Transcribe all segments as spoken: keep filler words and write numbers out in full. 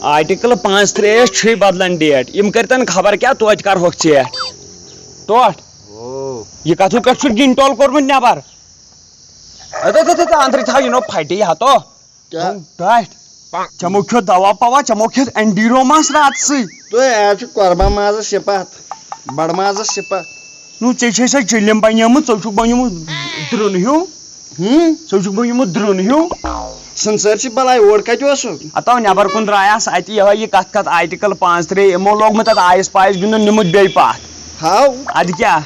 Article پانٛژھ ترٛےٚ چھُے بدلان ڈیٹ، یِم کٔرتن خبر کیٛاہ توتہِ کرہوکھ ژیٹھ۔ ٹوٹھ۔ او۔ یہِ کتھٕے پٮ۪ٹھ چھُ ڈِنٹول کوٚرمُت نٮ۪بر۔ اَدٕ، اَدٕ، اَدٕ، اَدٕ، اندرٕے تھاو، یہِ نو پھٹہِ یہِ ہتو۔ کیٛاہ؟ ٹاٹھ۔ چمو کھیوٚت دوا پوا، چمو کھیوٚت اینڈیٖروماس راتسٕے۔ تُہۍ آز چھُ قۄربان مازس صفت، بڑٕ مازس صفت۔ نو، ژےٚ چھے سۄ چِلم بنیمٕژ، ژٕ چھُکھ بنیومُت درُن ہیوٗ۔ ہُم؟ ژٕ چھُکھ بنیومُت درُن ہیوٗ۔ سنسٲرۍ چھِ بلاے، اور کتہِ اوسُکھ؟ ہتو نٮ۪بر کُن درٛایس، اتہِ یِہوٚے یہِ کتھ کتھ آرٹیکل پانٛژھ ترٛےٚ، یِمو لوگمُت اتھ آیس پایس گِنٛدُن، نیوٗمُت بیٚیہِ پتھ۔ ہاو۔ ادٕ کیٛاہ؟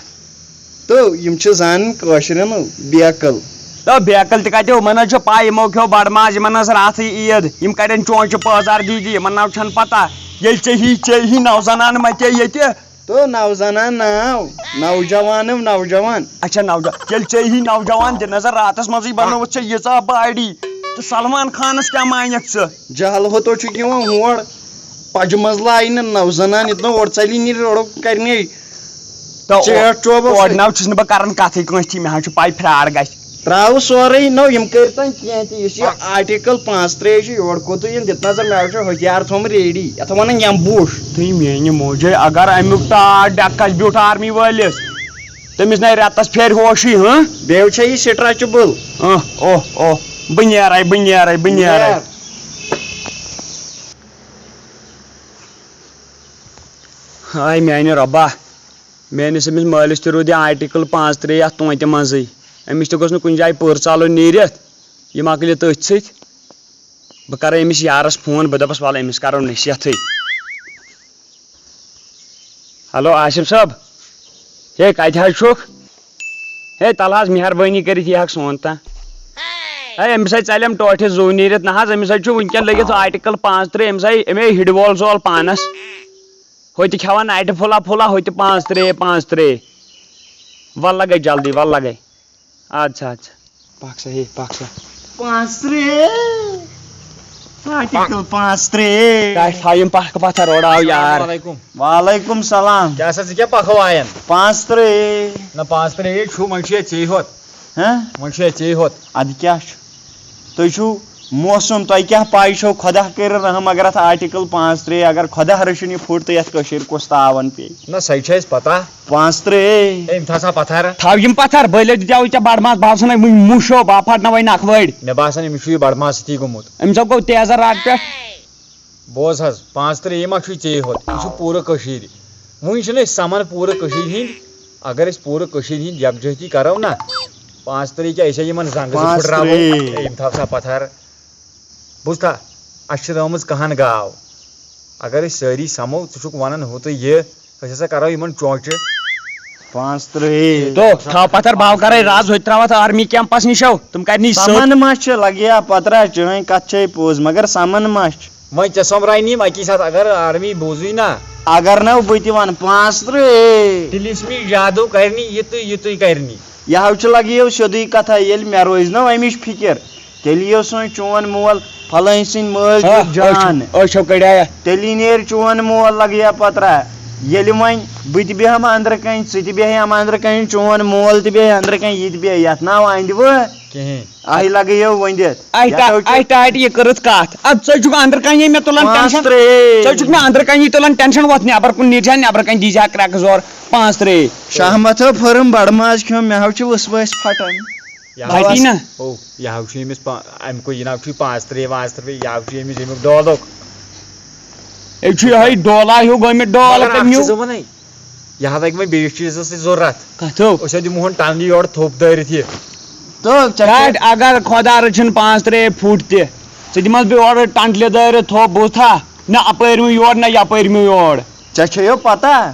تو یِم چھِ زانان کٲشرٮ۪ن بیکل۔ تو بیکل تہِ کتہِ، یِمن حظ چھِ پاے، یِمو کھیوٚو بڑٕ ماز، یِمن ٲس راتھٕے عید، یِم کڑن چونچہِ پٲزار دیٖدی، یِمن نہ چھنہٕ پتہ۔ ییٚلہِ ژےٚ ہی، ژےٚ ہی نوزنان متے ییٚتہِ۔ تو نوزنان ناو، نوجوانو نوجوان۔ اچھا نوجوان، ییٚلہِ ژےٚ ہی نوجوان دِ نظر، راتس منٛزٕے بنٲوٕتھ ژےٚ ییٖژاہ باڈی، تہٕ سلمان خانس کیٛاہ مانکھ ژٕ؟ جہل ہوتو چھُکھ یِوان ہور، پجہِ منٛز لاینہٕ نوزنان، ییٚتہِ نہٕ اورٕ ژلی نیرِ، روڈو کرنے۔ تو چیٹ چوبس اورٕ سۭتۍ۔ ناو چھُس نہٕ بہٕ کران کتھٕے کٲنٛسہِ تھی، مےٚ حظ چھُ پاے فرار گژھِ۔ تراو سورُے، نو یِم کٔرۍ تن کینٛہہ تہِ، یُس یہِ آرٹیکل پانٛژھ ترٛےٚ چھُ، یورٕ کوٚت یِن دِتھ نظر، مےٚ حظ چھُ ہتھیار تھوٚومُت ریڈی، یتھ ونان ایمبوش۔ تُہۍ میانہِ موجے، اگر امیُک ٹاٹھ ڈکس بیوٗٹھ آرمی وٲلِس، تٔمِس نے رٮ۪تس پھیرِ ہوشی، ہاں؟ بیٚیہِ چھےٚ یہِ سٹریچبل۔ اہ، اوہ، اوہ، بہٕ نیرے، بہٕ نیرے، بہٕ نیرے۔ نیر۔ ہاے میانہِ رۄبا، میٲنِس أمِس مٲلِس تہِ روٗد یہِ آرٹیکل پانٛژھ ترٛےٚ یَتھ تونٛتہِ منٛزٕے۔ أمِس تہِ گوٚژھ نہٕ کُنہِ جایہِ پٔر ژالُن نیٖرِتھ، یہِ مۄکلہِ تٔتھۍ سۭتۍ۔ بہٕ کَرٕ أمِس یارَس فون، بہٕ دَپَس وَلہٕ أمِس کَرو نصیحتٕے۔ ہیلو عاصم صٲب، ہے کَتہِ حظ چھُکھ؟ ہے تَلہٕ حظ مہربٲنی کٔرِتھ یی ہاکھ سون تام۔ ہے أمِس ہے ژَلٮ۪م ٹوٹھِ زُو نیٖرِتھ، نہ حظ أمِس ہے چھُ وٕنکٮ۪ن لٔگِتھ آرٹیکل پانٛژھ ترٛےٚ، أمِس ہے أمۍ ہے ہِڈ وول زول پانَس۔ ہُہ تہِ کھٮ۪وان نایٹہِ پھُلا پھُلا، ہُہ تہِ پانٛژھ ترٛے، پانٛژھ ترٛے۔ وَلہٕ لَگَے جلدی، وَلہٕ لَگَے۔ اَدٕ سا، اَدٕ سا۔ پَکھ سا، ہے، پَکھ سا۔ پانٛژھ ترٛے۔ آرٹیکل پانٛژھ ترٛے۔ ٹاٹھ تھاو یِم پَکھ پَتھر، اورٕ آو یار۔ السلام علیکم۔ وعلیکم سلام۔ کیٛاہ سا، ژٕ کیٛاہ پَکھو آیَن؟ پانٛژھ ترٛے۔ نہ، پانٛژھ ترٛے چھُ، وۄنۍ چھُ ییٚتہِ ژےٚ ہوت۔ ہہ؟ وۄنۍ چھُ ییٚتہِ ژےٚ ہوت۔ اَدٕ کیٛاہ چھُ؟ تُہۍ چھِو موسوم، تۄہہِ کیٛاہ پَے چھو، خۄدا کٔرِن رحم، اگر اَتھ آرٹیکل پانٛژھ ترٛے، اگر خۄدا رٔچھِن یہِ پھُٹ تہٕ یَتھ کٔشیٖرِ کُس تاوَن پیٚیہِ۔ نہ، سۄے چھِ اَسہِ پَتہ۔ پانٛژھ ترٛے۔ ہے، یِم تھاو سا پَتھر۔ تھاو یِم پَتھر، بٔلۍ دِژیو ژےٚ بَڑٕ ماز، بہٕ ہاوسَن وۄنۍ مُشو، بہٕ ہا پھاٹناوَے نَکھٕ وٲڑۍ۔ مےٚ باسان، أمِس چھُ یہِ بَڑٕ ماز سۭتی گوٚمُت۔ أمِس ہا گوٚو تیزَر راتہٕ پٮ۪ٹھ۔ بوز حظ، پانٛژھ ترٛے یہِ ما چھُے ژےٚ ہوت؟ یہِ چھُ پوٗرٕ کٔشیٖرِ۔ وٕنہِ چھِنہٕ أسۍ سَمان پوٗرٕ کٔشیٖرِ ہِنٛدۍ۔ اگر أسۍ پوٗرٕ کٔشیٖرِ ہِنٛدۍ یَکجٲہتی کَرو نہ، پانٛژھ ترٛے کیٛاہ، أسۍ ہا یِمَن زنٛگہٕ زٕ پانٛژھ پھٕٹراوو۔ ترٛے۔ ہے، یِم تھاو سا پَتھر۔ بوٗزتھا، اَسہِ چھِ رٲومٕژ کَہَن گاو۔ اگر أسۍ سٲری سَمو، ژٕ چھُکھ وَنان ہُہ تہٕ یہِ، أسۍ ہسا کرو یِمن چونچہِ۔ پانٛژھ ترٕٛہ۔ تو تھاو پتھر باو کرے راز ہوٚتہِ تراوتھ آرمی کیمپس نِشو، تِم کرنی سیوٚد۔ سمن ما چھِ لگیا پترا، چٲنۍ کتھ چھے پوٚز، مگر سمن ما چھِ؟ وۄنۍ ژےٚ سۄمبراے نہٕ یِم اکی ساتہٕ، اگر آرمی بوٗزُے نا۔ اگر نہ بہٕ تہِ ونہٕ پانٛژھ ترٕٛہ۔ تیٚلہِ یُس مےٚ یہِ جادو کرنی، یہِ تُے، یہِ تُے کرنی۔ یہِ ہاو چھُ لگیو سیوٚدُے کتھا، ییٚلہِ مےٚ روزِ نہ امِچ فکر، تیٚلہِ یِیو سٲنۍ چون مول فلٲنۍ سٕنٛدۍ مٲلۍ ہا، کیُتھ جان۔ أچھو، أچھو کڑیایہ۔ تیٚلی نیرِ چون مول لگیا پترا۔ ییٚلہِ وۄنۍ بہٕ تہِ بیٚہمہٕ أنٛدرٕ کنہِ، ژٕ تہِ بیٚہے أمۍ أنٛدرٕ کنہِ، چون مول تہِ بیٚہہِ أنٛدرٕ کنہِ، یہِ تہِ بیٚہہِ یتھ ناو اندِ وٕ۔ کِہیٖنۍ۔ آہہِ لگیو ؤنِتھ۔ آہہِ یتھ ٹا-، ہو چھُ آہہِ ٹاٹہِ یہِ کٔرٕتھ کتھ۔ ادٕ ژٕ چھُکھ أنٛدرٕ کنہِ مےٚ تُلان پانٛژھ ٹینشن۔ ترٛے۔ ژٕ چھُکھ مےٚ أنٛدرٕ کنہِ تُلان ٹینشن، وۄتھ نٮ۪بر کُن نیٖرزِ ہا، نٮ۪برٕ کنہِ دیٖزِ ہا کرٛٮ۪کہٕ زور۔ پانٛژھ ترٛے۔ شاہ متھو پھٔرٕم بڑٕ ماز کھیوٚم، مےٚ ہاو چھِ ؤسۍ ؤسۍ پھٹان۔ یہِ ہاو پھٹی نہ۔ او، یہِ ہاو چھُ أمِس پا-، اَمہِ کُے، یہِ ناو چھُے پانٛژھ ترٛے وانٛژھ ترٛے، یہِ ہاو چھُ أمِس ییٚمیُک ڈولُک۔ أمۍ چھُ یِہوٚے ڈولا ہیوٗ گوٚمُت، ڈول مگر اَکھ تٔمۍ ہیوٗ۔ چیٖز وَنَے، یہِ ہا لَگہِ وۄنۍ بیٚیِس چیٖزَس سۭتۍ ضوٚرَتھ۔ کَتھو؟ أسۍ ہا دِمہون ٹنٛگہٕ یورٕ تھوٚپ دٲرِتھ یہِ۔ تو ژےٚ چھُے ٹاٹھ، اگر خۄدا رٔچھِن پانٛژھ ترٛے پھُٹ تہِ، ژٕ دِمَس بہٕ یورٕ ٹنٛٹلہِ دٲرِتھ تھوٚپ، بوٗزتھا؟ نہ اَپٲرۍ مےٚ یور، نہ یَپٲرۍ مےٚ یور۔ ژےٚ چھےٚ یو پَتہ؟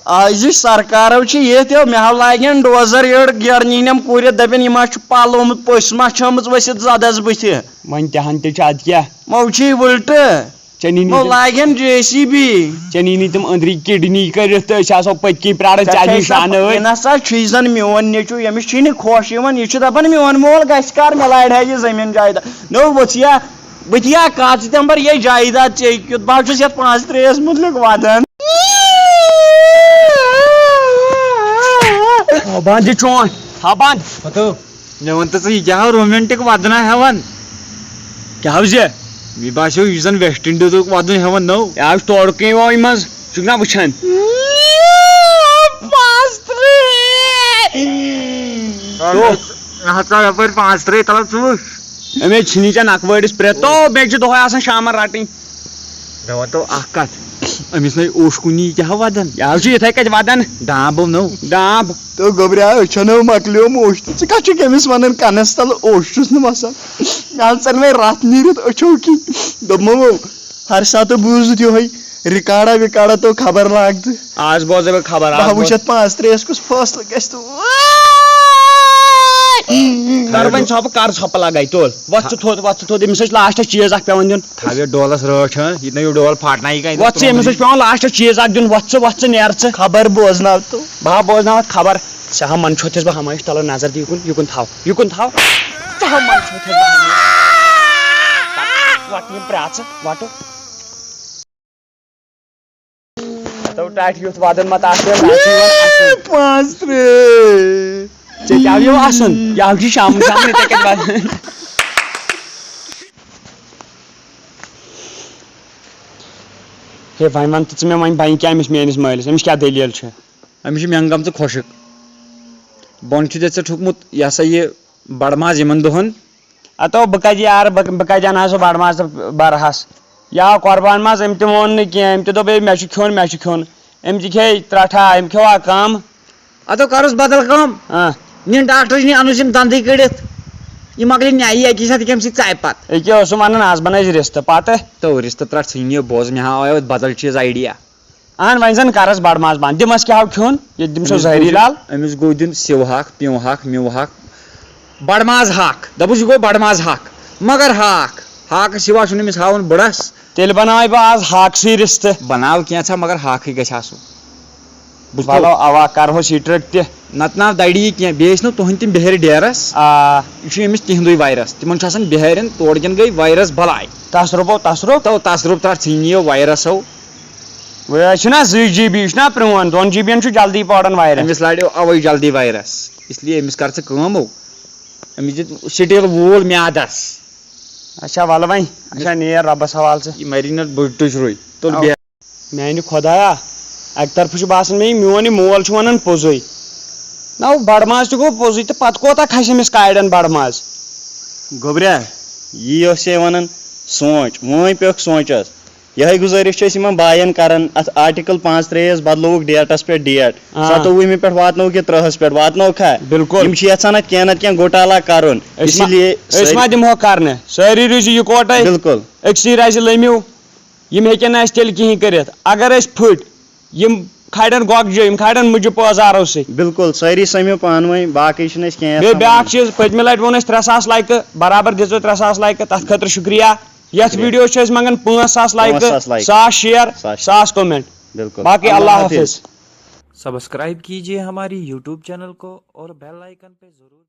آز یُس سرکارو چھِ ییٚتہِ، مےٚ ہا لاگن ڈوزر یٔڑ گیرٕ نِنٮ۪م کوٗرِتھ، دَپن، یہِ ما چھُ پَلومُت، پٔژھۍ ما چھَمٕژ ؤسِتھ زَدَس بٕتھِ؟ وۄنۍ تہِ ہن تہِ چھِ اَدٕ کیٛاہ؟ مو چھِ یہِ وٕلٹہٕ۔ ژےٚ نی نہٕ مو تِم، لاگن جے سی بی۔ ژےٚ نی نہٕ تِم أنٛدری کِڈنی کٔرِتھ تہٕ أسۍ آسو پٔتۍ کِنۍ پرٛاران ژےٚ ژےٚ چھےٚ نِش سا، اَنہٕ أسۍ۔ یہِ نہ سا چھُے زَن میون نیٚچوٗ، ییٚمِس چھُے نہٕ خۄش یِوان، یہِ چھُ دَپان، میون مول گژھِ کر، مےٚ لارِ ہا یہِ زٔمیٖن جایداد۔ نو، وٕژھ یا بہٕ تہِ ہا کتھ ژٕ تمبر یے جایداد ژےٚ کیُتھ، بہٕ حظ چھُس یتھ پانٛژھ ترٛیٚیس مُتعلق ودان۔ تھاو بند یہِ چونٛٹھ، تھاو بند۔ ہتو، مےٚ وَن تہٕ ژٕ، یہِ کیٛاہ ہو romantic ودنا ہٮ۪وان؟ کیٛاہ ہو زِ؟ مےٚ باسیو، یُس زن ویسٹ انڈیزُک ودُن ہٮ۪وان نٔو۔ یہِ آو تورکُے وۄنۍ منٛز، ژٕ چھُکھ نا وٕچھان؟ پانٛژھ ترٕٛہ۔ مےٚ ہسا یپٲرۍ پانٛژھ ترٕٛہ، تلہٕ ژٕ وٕچھ۔ أمۍ ہے ژھٕنی ژےٚ نکوٲرِس پرٛٮ۪تھ، تو بیٚیہِ چھِ دۄہے آسان شامن رٹٕنۍ۔ مےٚ ؤنۍ تو اکھ کتھ، أمِس نے اوش کُنی کیٛاہ ودان؟ یہِ حظ چھُ یِتھے کٔنۍ ودان۔ ڈامب نو۔ ڈامب۔ تو گوٚبریا، أچھو نو مۄکلیوم اوش تہٕ ژٕ کتھ چھُکھ أمِس ونان کنس تل اوش چھُس نہٕ وسان؟ مےٚ حظ ژن وۄنۍ رتھ نیٖرِتھ أچھو کِنۍ۔ دوٚپمو، ہر ساتہٕ بوٗزُتھ یِہوٚے رِکارڈا وِکارڈا تو خبر لاگ تہٕ۔ آز بوزے بہٕ خبر، آز بہٕ بوز- وٕچھتھ پانٛژھ ترٛیٚیَس کُس فٲصلہٕ گژھِ تہٕ۔ کر وۄنۍ ژھۄپہٕ، کر ژھۄپہٕ لگے، تُل۔ وۄتھ ژٕ تھوٚد، وۄتھ ژٕ تھوٚد، أمِس چھِ لاسٹس چیٖز اکھ پٮ۪وان دیُن۔ تھاو یہِ ڈولس رٲچھ، ہاں، یہِ نہ یہِ ڈول پھاٹناوِ کانٛہہ، یہِ وۄتھ ژٕ، أمِس چھِ پٮ۪وان لاسٹس چیٖز اکھ دیُن، وۄتھ ژٕ، وۄتھ ژٕ، نیر ژٕ۔ خبر بوزناو تو۔ بہٕ ہا بوزناوتھ خبر۔ ژےٚ ہا من چھوتھس بہٕ ہمٲیش تلہٕ نظر دِ یُکُن، یُکُن تھاو، یُکُن تھاو۔ ژےٚ ہا من چھوتھس بہٕ ہمٲیش۔ وۄٹہٕ یِم پرٛاژٕ، وۄٹہٕ۔ ہتو ٹاٹھۍ یُتھ ودُن مت آسہِ، نہ چھُ یِوان اَسُن۔ پانٛژھ ترٕٛہ۔ ژےٚ تہِ آو یہِ اَسُن، یہِ آو چھُ شامن شامن یِتھے کٔنۍ ودُن۔ ہے، وۄنۍ وَن تہٕ ژٕ مےٚ وۄنۍ، بَنہِ کیٛاہ أمِس میٛٲنِس مٲلِس؟ أمِس کیٛاہ دٔلیٖل چھےٚ؟ أمِس چھِ مٮ۪نٛگہٕ گٔمژٕ خۄشٕک۔ بۄن چھُ ژےٚ، ژےٚ ٹھوٚکمُت، یہِ ہسا یہِ، بڑٕ ماز یِمن دۄہن۔ ہتو بہٕ کتہِ یارٕ، بہٕ، بہٕ کتہِ انہٕ ہا سُہ بڑٕ ماز تہٕ برٕ ہس؟ یہِ آو قربان ماز، أمۍ تہِ مون نہٕ کینٛہہ، أمۍ تہِ دوٚپ، "ہے، مےٚ چھُ کھیوٚن، مےٚ چھُ کھیوٚن۔" أمۍ تہِ کھیٚے ترٛٹھا، أمۍ کھیوٚو اکھ کم۔ ادٕ کرُس بدل کٲم۔ آ۔ نِن ڈاکٹرس نِش، انُس یِم دندٕے کٔڑِتھ۔ یہِ مۄکلہِ نیہِ اکی ساتہٕ، ییٚمہِ سۭتۍ ژاے پتہٕ۔ ییٚکیٛاہ اوسُم انان، از بنٲیزِ رِستہٕ پتہٕ۔ تو رِستہٕ ترٛٹھ ژھٕنۍ یہِ، بوز، مےٚ ہا آو بدل چیٖز idea۔ اہن، وۄنۍ زن کرس بڑٕ ماز بنٛد، دِمس کیٛاہ ہو کھیوٚن؟ ییٚتہِ دِمسو أمِس زہری گوٚو لال۔ أمِس گوٚو دیُن سِو ہاکھ، پیوٗ ہاکھ، میوٗ ہاکھ، بڑٕ ماز ہاکھ۔ دپُس، یہِ گوٚو بڑٕ ماز ہاکھ، مگر ہاکھ، ہاکس سِوا چھُنہٕ أمِس ہاوُن بٕڑس۔ تیٚلہِ بناوے بہٕ آز ہاکسٕے رِستہٕ۔ بناو کینٛژھا، مگر ہاکھٕے گژھِ آسُن۔ بوٗزتھو؟ ولو، اوا، کرہوس یہِ trick تہِ۔ نتہٕ ناو دڑِ یہِ کینٛہہ، بیٚیہِ ٲسۍ نہٕ تُہنٛدۍ تِم بِہٲرۍ ڈیرس۔ آ۔ یہِ چھُ أمِس تِہُنٛدُے virus۔ تِمن چھُ آسان بِہٲرٮ۪ن، تورٕ کٮ۪ن گٔے virus بلاے۔ تصرُفو، تصرُف۔ تو تصرُف ترٛٹھ ژھٕنۍ یِیو virusو۔ وۄنۍ چھُنہ زٕے جی بی، یہِ چھُنہ پرٛون، دۄن جی بی ین چھُ جلدی پوران virus۔ أمِس لاریو اوے جلدی virus، اس لیے أمِس کر ژٕ کٲم ہو، أمِس دِ سٹیٖل وول میادس۔ اچھا، ولہٕ وۄنۍ، اچھا، نیر رۄبس حوالہٕ ژٕ۔ یہِ مری نہ بٔڑ ٹُجروے۔ تُل او۔ بیٚہہ۔ میانہِ خۄدایا، اکہِ طرفہٕ چھُ باسان مےٚ، یہِ میون یہِ مول چھُ ونان پوٚزُے۔ نہ، بڑٕ ماز تہِ گوٚو پوٚزُے، تہٕ پتہٕ کوتاہ کھسہِ أمِس کاڑٮ۪ن بڑٕ ماز؟ گوٚبریا، یی اوس ہے ونان سونٛچ، وۄنۍ پیوٚکھ سونٛچس۔ یِہے گُزٲرِش چھِ أسۍ یِمن باین کران، اتھ آرٹیکل پانٛژھ ترٛیٚیس بدلووُکھ ڈیٹس پٮ۪ٹھ ڈیٹ، آ۔ ستووُہمہِ پٮ۪ٹھ واتنووُکھ یہِ ترٛہس پٮ۪ٹھ، واتنووُکھا؟ بِلکُل۔ یِم چھِ یژھان اتھ کینٛہہ نتہٕ کینٛہہ گوٹالا کرُن، أسۍ اسی ما، لیے أسۍ سٲری ما دِمہو کرنہٕ؟ سٲری روٗزِو یِکوٹے۔ بِلکُل۔ أکسٕے رزِ لٔمِو، یِم ہیٚکن نہٕ اسہِ تیٚلہِ کِہینۍ کٔرِتھ۔ اگر أسۍ پھٕٹۍ، یِم کھالن گۄگجہِ، یِم کھالن مُجہِ پٲزارو سۭتۍ۔ بِلکُل، سٲری سٔمِو پانہٕ ؤنۍ، باقٕے چھِنہٕ أسۍ کینٛہہ یَژھان بیٚیہِ بیٛاکھ وَنُن۔ چیٖز، پٔتمہِ لٹہِ ووٚن اَسہِ ترٛےٚ ساس لایکہٕ، برابر دِژوٕ ترٛےٚ ساس لایکہٕ، تَتھ خٲطرٕ شُکریہ۔ یَتھ شُکریہ۔ ویٖڈیوَس چھِ أسۍ منٛگان پانٛژھ ساس لایکہٕ، پانٛژھ ساس لایکہٕ۔ ساس share، ساس۔ ساس comment۔ بِلکُل۔ باقٕے اللہ اللہ حافظ۔ حافظ۔ Subscribe कीजिए हमारी YouTube channel को और bell icon पे ज़रूर